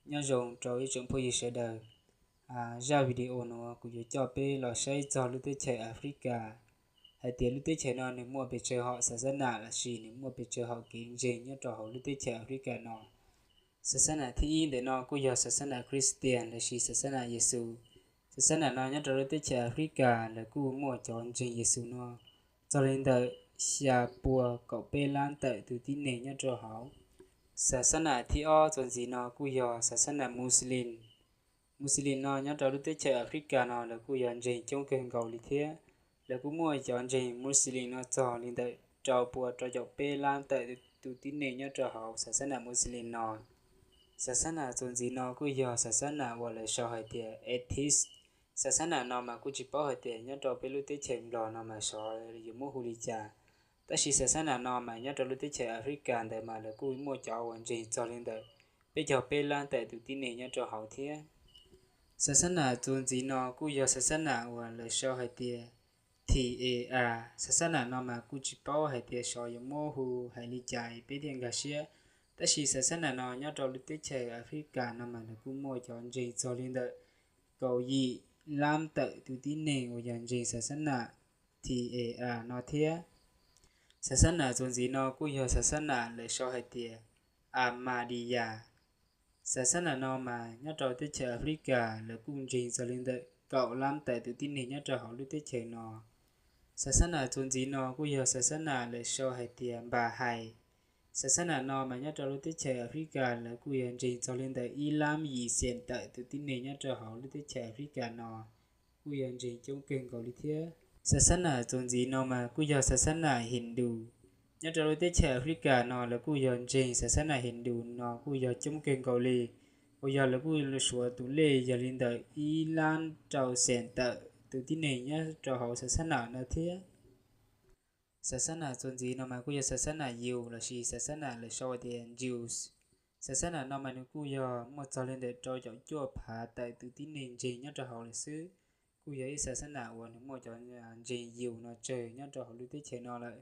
Nyob zoo rau ib tsoom phooj ywg sawv daws. Zaj video no kuv yuav coj peb los saib txog lub teb chaws Africa, hais tias lub teb chaws no nws muaj pes tsawg hom xas xab nam lossis nws muaj pes tsawg hom kev ntseeg nyob rau hauv lub teb chaws Africa no. Xas xab nam thib ib ntawm no kuj yog xas xab nam Christian lossis xas xab nam Yexus. Xas xab nam no nyob rau lub teb chaws Africa lawv kuj muaj cov ntseeg Yexus no txog li ntawm xya pua kaum peb lab tawm tus tib neeg nyob rau hauv. Xas xab nam thib ob txuas ntxiv no kuj yog xas xab nam Muslim. Muslim no nyob rau lub teb chaws Africa no lawv kuj yog ntseeg coob kawg nkaus li thiab. Lawv kuj muaj cov ntseeg Muslim no txog li ntawm rau pua rau caum peb lab tawm tus tib neeg nyob rau hauv xas xab nam Muslim no. Xas xab nam txuas ntxiv no kuj yog xas xab nam uas lawv sau hais tias Atheist. Xas xab nam no mas kuj tsis paub hais tias nyob rau peb lub teb chaws Nplog no mas xyov yuav muab hu li cas. Tab sis xas xab nam no mas nyob rau lub teb chaws Africa ntawd mas lawv kuj muaj cov uas ntseeg txog li ntawm peb caug peb lab tawm tus tib neeg nyob rau hauv thiab. Xas xab nam txuas ntxiv no kuj yog xas xab nam uas lawv sau hais tias T A R. Xas xab nam no mas kuj tsis paub hais tias xyov yuav muab hu hais li cas peb thiaj nkag siab. Tab sis xas xab nam no nyob rau lub teb chaws Africa no mas nws kuj muaj cov ntseeg txog li ntawm kaum yim lab tawm tus tib neeg uas yog ntseeg xas xab nam T A R no thiab. Xas xab nam txuas ntxiv no kuj yog xas xab nam lawv sau hais tias Ahmadiyya. Xas xab nam no mas nyob rau teb chaws Africa lawv kuj ntseeg txog li ntawm kaum lab tawm tus tib neeg nyob rau hauv lub teb chaws no. Xas xab nam txuas ntxiv no kuj yog xas xab nam lawv sau hais tias Baha'i. Xas xab nam no mas nyob rau lub teb chaws Africa lawv kuj yog ntseeg txog li ntawm ib lab yim xees tawm tus tib neeg nyob rau hauv lub teb chaws Africa no, kuj yog ntseeg coob kawg nkaus li thiab. Xas xab nam txuas ntxiv no mas kuj yog xas xab nam Hindu. Nyob rau lub teb chaws Africa no lawv kuj yog ntseeg xas xab nam Hindu no kuj yog coob kawg nkaus li, uas yog lawv kuj suav tus lej yog li ntawm ib lab rau xees tawm tus tib neeg nyob rau hauv xas xab nam no thiab. Xas xab nam txuas ntxiv no mas kuj yog xas xab nam Jew lossis xas xab nam lawv sau tias Jews. Xas xab nam no mas nws kuj yog muaj txog li ntawm rau caum cuaj phav tawm tus tib neeg ntseeg nyob rau hauv lawm xwb. Kuj yog ib xas xab nam uas nws muaj cov ntseeg Jew no tsawg nyob rau hauv lub teb chaws no lawm.